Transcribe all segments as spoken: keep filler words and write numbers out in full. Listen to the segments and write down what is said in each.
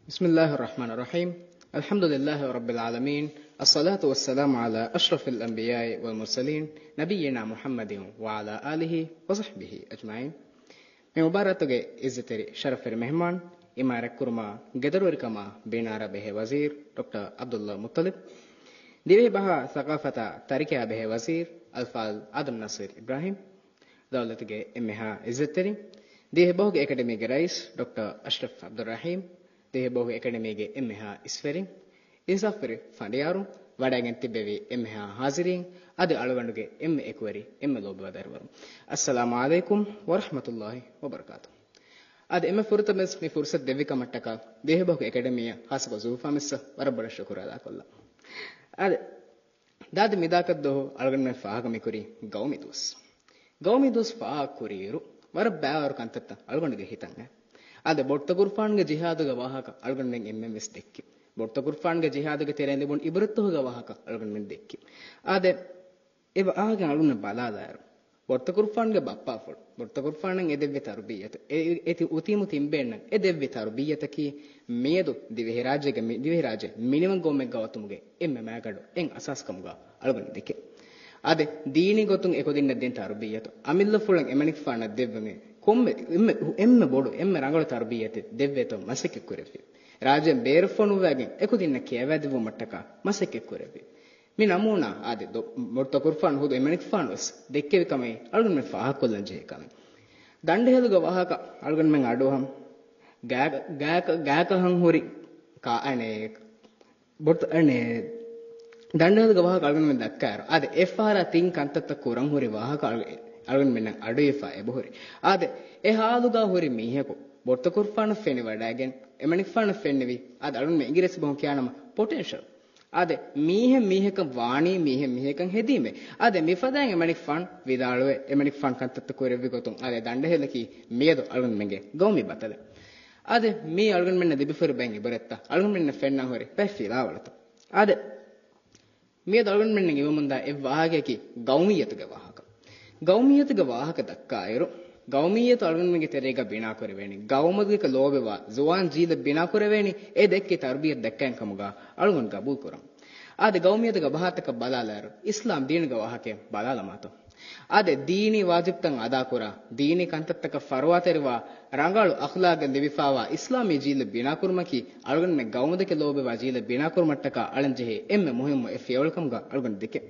بسم الله الرحمن الرحيم. الحمد لله رب العالمين. الصلاة والسلام على أشرف الأنبياء والمرسلين، نبينا محمد وعلى آله وصحبه أجمعين. މި މުބާރާތުގެ އިއްޒަތްތެރި ޝަރަފްވެރި މެހެމާން، އިމާރާތްކުރުމާ ގެދޮރުވެރިކަމާ ބިނާރާ ބެހޭ ވަޒީރު ޑޮކްޓަރ ޢަބްދުﷲ މުއްޠަލިބް، ދިވެހި ބަހާ ސަގާފަތާ ތަރިކަޔާ ބެހޭ ވަޒީރު އަލްފާޟިލް އާދަމް ނާސިރް އިބްރާހީމް، ދައުލަތުގެ އެންމެހާ އިއްޒަތްތެރިން، ދިވެހި ބަހުގެ އެކަޑަމީގެ ރައީސް ޑޮކްޓަރ އަޝްރަފް ޢަބްދުއްރަޙީމް، ދިވެހި ބަހުގެ އެކަޑަމީގެ އެންމެހާ އިސްވެރިން، އިންސާފުވެރި ފަނޑިޔާރުން، ވަޑައިގެން ތިއްބެވި އެންމެހާ ޙާޟިރީން، އަދި އަޅުގަނޑުގެ އެންމެ އެކުވެރި، އެންމެ ލޯބިވާ ދަރިވަރުން. އައްސަލާމު ޢަލައިކުމް ވަރަޙްމަތުﷲި ވަބަރަކާތު. އަދި އެންމެ ފުރަތަމަވެސް މި ފުރުޞަތު ދެއްވި ކަމަށްޓަކާ ދިވެހިބަހުގެ އެކަޑަމީއަށް ޚާއްޞަކޮށް ޒޫފާމެސް ވަރަށް ބޮޑަށް ޝުކުރު އަދާކޮށްލަން. އަދި ދާދި މިދާކަށްދުވަހު އަޅުގަނޑުމެން ފާހަގަ މިކުރީ ގައުމީ ދުވަސް. ގައުމީ ދުވަސް ފާހަގަ ކުރިއިރު، ވަރަށް ބައިވަރު ކަންތައްތައް އަޅުގަނޑުގެ ހިތަށް އައި. އާދެ، ބޮޑުތަކުރުފާނުގެ ޖިހާދުގެ ވާހަކަ އަޅުގަނޑުމެން އެންމެން ވެސް ދެއްކި. ބޮޑުތަކުރުފާނުގެ ޖިހާދުގެ ތެރެއިން ލިބުނު އިބްރަތްތަކުގެ ވާހަކަ އަޅުގަނޑުމެން ދެއްކި. އާދެ، އެ ވާހަކަ އަޅުގަނޑު ބަލާލާއިރު، ބޮޑުތަކުރުފާނުގެ ބައްޕާފުޅު، ބޮޑުތަކުރުފާނަށް އެ ދެއްވި ތަރުބިއްޔަތު، އެ، އެ ތި-، އުތީމު ތިންބޭންނަށް އެ ދެއްވި ތަރުބިއްޔަތަކީ މިއަދު ދިވެހިރާއްޖޭގެ މި-، ދިވެހިރާއްޖެ މިނިވަން ގައުމެއްގަ އޮތުމުގެ އެންމެ މައިގަނޑު އެއް އަސާސް ކަމުގަ އަޅުގަނޑު ދެކެ. އާދެ، ދީނީ ގޮތުން އެކުދިންނަށް ދިން ތަރުބިއްޔަތު، އަމިއްލަފުޅަށް އެމަނިކުފާނަށް ދެއްވުމެއް ކޮންމެ އެންމެ، އެންމެ ބޮޑު، އެންމެ ރަނގަޅު ތަރުބިއްޔަތެއް ދެއްވޭތޯ މަސައްކަތް ކުރެއްވި. ރާއްޖޭން ބޭރަށް ފޮނުއްވައިގެން އެކުދިންނަށް ކިޔަވައިދެއްވުމަށްޓަކާ މަސައްކަތް ކުރެއްވި. މި ނަމޫނާ އާދެ، ދޮ-، ބޮޑުތަކުރުފާނު ހުދު އެމަނިކުފާނު ވެސް ދެއްކެވި ކަމެއް އަޅުގަނޑުމެން ފާހަގަކޮށްލަން ޖެހޭ ކަމެއް. ދަނޑުހެލުގެ ވާހަކަ އަޅުގަނޑުމެން އަޑުއަހަން. ގާ-، ގާކަ-، ގާކަހަން ހުރި ކާ-، އަނެއް، ބޮޑު-، އަނެއް، ދަނޑުހެލުގެ ވާހަކަ އަޅުގަނޑުމެން ދައްކާއިރު، އާދެ، އެއްފަހަރާ ތިން ކަންތައްތައް ކުރަން ހުރި ވާހަކަ އަޅު-، އަޅުގަނޑުމެންނަށް އަޑުއިވިފަ އެބަހުރި. އާދެ، އެ ހާލުގަ ހުރި މީހަކު ބޮޑުތަކުރުފާނަށް ފެނިވަޑައިގެން، އެމަނިކުފާނަށް ފެންނެވި، އާދެ، އަޅުގަނޑުމެން އިނގިރޭސި ބަހުން ކިޔާނަމަ ޕޮޓެންޝަލް. އާދެ، މީހެއް މީހަކަށް ވާނީ، މީހެއް މީހަކަށް ހެދީމޭ. އާދެ، މިފަދައިން އެމަނިކުފާނު ވިދާޅުވެ، އެމަނިކުފާނު ކަންތައްތައް ކުރެއްވި ގޮތުން، އާދެ، ދަނޑުހެލަކީ މިއަދު އަޅުގަނޑުމެންގެ ގައުމީ ބަތަލެއް. އާދެ، މީ އަޅުގަނޑުމެންނަށް ލިބިފައި ބައެއް އިބްރަތްތައް، އަޅުގަނޑުމެންނަށް ފެންނަން ހުރި ބައެއް ފިލާވަޅުތައް. އާދެ، މިއަދު އަޅުގަނޑުމެންނަށް އިވެމުންދާ އެއް ވާހަކަޔަކީ ގައުމިއްޔަތުގެ ވާހަކަ. ގައުމިއްޔަތުގެ ވާހަކަ ދައްކާއިރު، ގައުމިއްޔަތު އަޅުގަނޑުމެންގެ ތެރޭގަ ބިނާކުރެވޭނީ، ގައުމުގެ ލޯބިވާ ޒުވާން ޖީލަށް ބިނާކުރެވޭނީ، އެ ދެއްކި ތަރުބިޔަތް ދައްކައިން ކަމުގަ އަޅުގަނޑު ގަބޫލުކުރަން. އާދެ، ގައުމިއްޔަތުގެ ބަހާތަކަށް ބަލާލާއިރު، އިސްލާމް ދީނުގެ ވާހަކައެއް ބަލާލަމާތޯ. އާދެ، ދީނީ ވާޖިބްތައް އަދާކުރާ، ދީނީ ކަންތައްތަކަށް ފަރުވާތެރިވާ، ރަނގަޅު އަޚްލާގެއް ލިބިފާވާ އިސްލާމީ ޖީލެއް ބިނާކުރުމަކީ، އަޅުގަނޑުމެން ގައުމުދެކެ ލޯބިވާ ޖީލެއް ބިނާކުރުމަށްޓަކާ އަޅަންޖެހޭ އެންމެ މުހިއްމު އެއް ފިޔަވަޅުކަމުގަ އަޅުގަނޑު ދެކެ.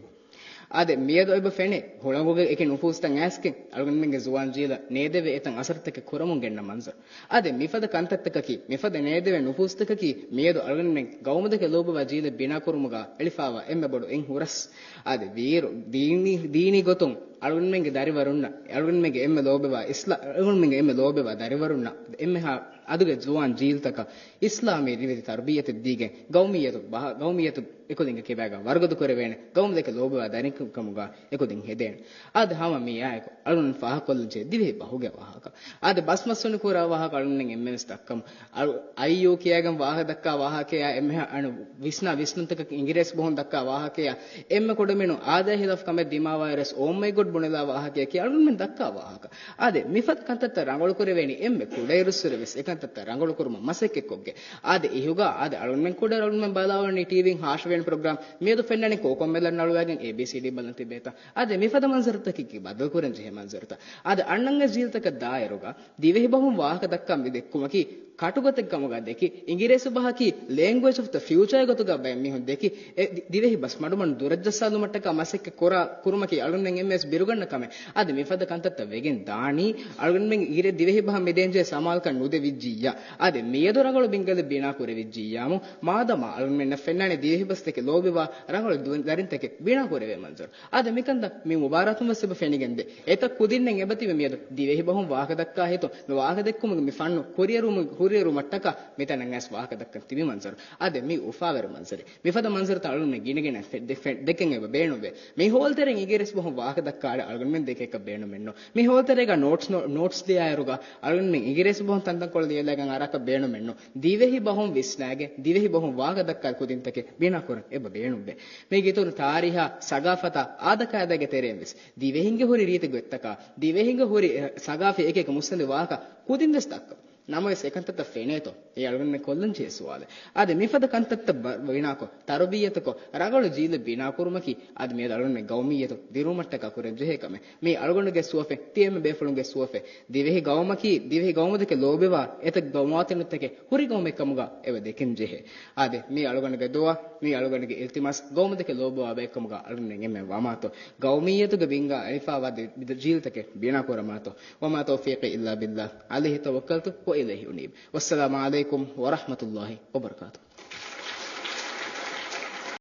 އާދެ، މިއަދު އެބަ ފެނޭ، ހުޅަނގުގެ އެކި ނުފޫސްތައް އައިސްގެން އަޅުގަނޑުމެންގެ ޒުވާން ޖީލަށް ނޭދެވޭ އެތައް އަސަރުތަކެއް ކުރަމުން ގެންނަ މަންޒަރު. އާދެ، މިފަދަ ކަންތައްތަކަކީ، މިފަދަ ނޭދެވޭ ނުފޫސްތަކަކީ، މިއަދު އަޅުގަނޑުމެން ގައުމުދެކެ ލޯބިވާ ޖީލެއް ބިނާކުރުމުގަ އެޅިފާވާ އެންމެ ބޮޑު އެއް ހުރަސް. އާދެ، ވީއިރު، ދީނީ، ދީނީ ގޮތުން އަޅުގަނޑުމެންގެ ދަރިވަރުންނަށް، އަޅުގަނޑުމެންގެ އެންމެ ލޯބިވާ އިސްލާ-، އަޅުގަނޑުމެންގެ އެންމެ ލޯބިވާ ދަރިވަރުންނަށް އެންމެހާ އަދުގެ ޒުވާން ޖީލްތަކަށް އިސްލާމީ ރިވެތި ތަރުބިއްޔަތެއް ދީގެން، ގައުމިއްޔަތު ބަހަ-، ގައުމިއްޔަތު އެކުދިންގެ ކިބާގަ ވަރުގަދަ ކުރެވޭނެ، ގައުމުދެކެ ލޯބިވާ ދަރިން ކަމުގަ އެކުދިން ހެދޭނެ. އާދެ، ހަމަ މިއާއެކު އަޅުގަނޑު ފާހަގަކޮށްލަންޖެހޭ ދިވެހި ބަހުގެ ވާހަކަ. އާދެ، ބަސްމަސްވެނި ކުރާ ވާހަކަ އަޅުގަނޑުމެން އެންމެންވެސް ދައްކަމު. އަޅު-، އައިޔޫ ކިޔާގެން ވާހަކަ ދައްކާ ވާހަކަޔާ، އެންމެހާ އަން ވިސްނާ ވިސްނުންތަކަކީ އިނގިރޭސި ބަހުން ދައްކާ ވާހަކަޔާ، އެންމެ ކުޑަމިނު އާދައި ހިލާފު ކަމެއް ދިމާވާއިރުވެސް އޯ މައި ގޮޑް ބުނެލާ ވާހަކަޔަކީ އަޅުގަނޑުމެން ދައްކާ ވާހަކަ. އާދެ، މިފަދަ ކަންތައްތައް ރަނގަޅުކުރެވޭނީ އެންމެ ކުޑައިރުއްސުރެ ވެސް އެކަންތައްތައް ރަނގަޅުކުރުމަށް މަސައްކަތްކޮށްގެ. އާދެ، އިހުގަ އާދެ އަޅުގަނޑުމެން ކުޑަ އަޅުގަނޑުމެން ބަލާވަނީ ޓީވީން ހާށިވެނި ޕްރޮގްރާމް، މިއަދު ފެންނަނީ ކޯކޮންމެލަން އަޅުވައިގެން އޭ ބީ ސީ ޑީ ބަލަން ތިބޭތަ. އާދެ، މިފަދަ މަންޒަރުތަކަކީ ބަދަލުކުރަން ޖެހޭ މަންޒަރުތައް. އާދެ، އަންނަންގެ ޖީލްތަކަށް ދާއިރުގަ ދިވެހި ބަހުން ވާހަކަ ދައްކާ މި ދެއްކުމަކީ، ކަޓުގޮތެއް ކަމުގަ ދެކި، އިނގިރޭސި ބަހަކީ ލޭންގްވޭޖް އޮފް ދަ ފިއުޗާގެ ގޮތުގަ ބައެއް މީހުން ދެކި، އެ ދި-، ދިވެހި ބަސް މަޑުމަޑުން ދުރަށްޖައްސާލުމަށްޓަކާ މަސައްކަތް ކުރާ ކުރުމަކީ އަޅުގަނޑުމެން އެންމެވެސް ބިރުގަންނަ ކަމެއް. އަދި މިފަދަ ކަންތައްތައް ވެގެން ދާނީ، އަޅުގަނޑުމެން އިރެ ދިވެހި ބަހަށް މިދޭންޖެހޭ ސަމާލުކަން ނުދެވިއްޖިއްޔާ. އަދި މިއަދު ރަނގަޅު ބިންގަލެއް ބިނާ ކުރެވިއްޖިއްޔާމު، މާދަމާ އަޅުގަނޑުމެންނަށް ފެންނާނެ ދިވެހި ބަސްތަކެއް ލޯބިވާ ރަނގަޅު ދު-، ދަރިންތަކެއް ބިނާ ކުރެވޭ މަންޒަރު. އާދެ، މިކަންތައް މި މުބާރާތުން ވެސް އެބަ ފެނިގެންދޭ. އެތައް ކުދިންނެއް އެބަތިބެ މިއަދު ދިވެހި ބަހުން ވާހަކަ ދައްކާ ހިތުން ވާހަކަ ދެއްކުމުގެ މި ފަންނު ކުރިއެރުމު-، ކުރިއެރުމަށްޓަކާ މިތަނަށް އައިސް ވާހަކަ ދައްކަން ތިބި މަންޒަރު. އާދެ، މީ އުފާވެރި މަންޒަރެއް. މިފަދަ މަންޒަރުތައް އަޅުގަނޑުމެން ގިނަގިނަ ފެ-، ދެ-، ފެ-، ދެކެން އެބަ ބޭނުންވޭ. މި ހޯލްތެރެއިން އިނގިރޭސި ބަހުން ވާހަކަ ދައްކާ އަޅެ އަޅުގަނޑުމެން ދެކެ އެކަށް ބޭނުމެއްނު. މި ހޯލްތެރޭގަ ނޯޓްސް ނޯ-، ނޯޓްސް ދިޔާއިރުގަ އަޅުގަނޑުމެން އިނގިރޭސި ބަހުން ތަންތަންކޮޅު ލިޔެލައިގެން އަރާކަށް ބޭނުމެއްނު. ދިވެހި ބަހުން ވިސްނާގެ، ދިވެހި ބަހުން ވާހަކަ ދައްކާ ކުދިންތަކެއް ބިނާކުރަން އެބަ ބޭނުންވޭ. މީގެ އިތުރު ތާރީހާ، ސަގާފަތާ، އާދަކާދައިގެ ތެރެއިން ވެސް ދިވެހިންގެ ހުރި ރީތި ގޮތްތަކާ، ދިވެހިންގެ ހުރި، އެ، ސަގާފީ އެކި އެކި މުއްސަނދި ވާހަކަ ކުދިން ވެސް ދައްކަ. ނަމަވެސް އެކަންތައްތައް ފެނޭތޯ؟ އެ އަޅުގަނޑުމެން ކޮށްލަން ޖެހޭ ސުވާލެއް. އާދެ، މިފަދަ ކަންތައްތައް ބަ-، ބިނާކޮށް، ތަރުބިއްޔަތުކޮށް، ރަނގަޅު ޖީލެއް ބިނާކުރުމަކީ، އާދެ، މިއަދު އަޅުގަނޑުމެން ގައުމިއްޔަތު ދިރުވުމަށްޓަކާ ކުރަން ޖެހޭ ކަމެއް. މީ އަޅުގަނޑުގެ ސުވަފެއް، ތިޔައިމެ ބޭފުޅުންގެ ސުވަފެއް. ދިވެހި ގައުމަކީ، ދިވެހި ގައުމުދެކެ ލޯބިވާ އެތައް ގަ-، މުވާތިނުންތަކެއް ހުރި ގައުމެއް ކަމުގަ އެބަ ދެކެން ޖެހޭ. އާދެ، މީ އަޅުގަނޑުގެ ދުޢާ، މީ އަޅުގަނޑުގެ އިލްތިމާސް، ގައުމުދެކެ ލޯބިވާ ބައެއް ކަމުގަ އަޅުގަނޑުމެން އެންމެ ވާމާތޯ. ގައުމިއްޔަތުގެ ބިންގާ އެޅިފާވާ ދި-، ދި-، ޖީލްތަކެއް ބިނާ ކުރަމާތޯ. وما توفيقي إلا بالله، عليه توكلت وإليه أنيب. والسلام عليكم ورحمة الله وبركاته.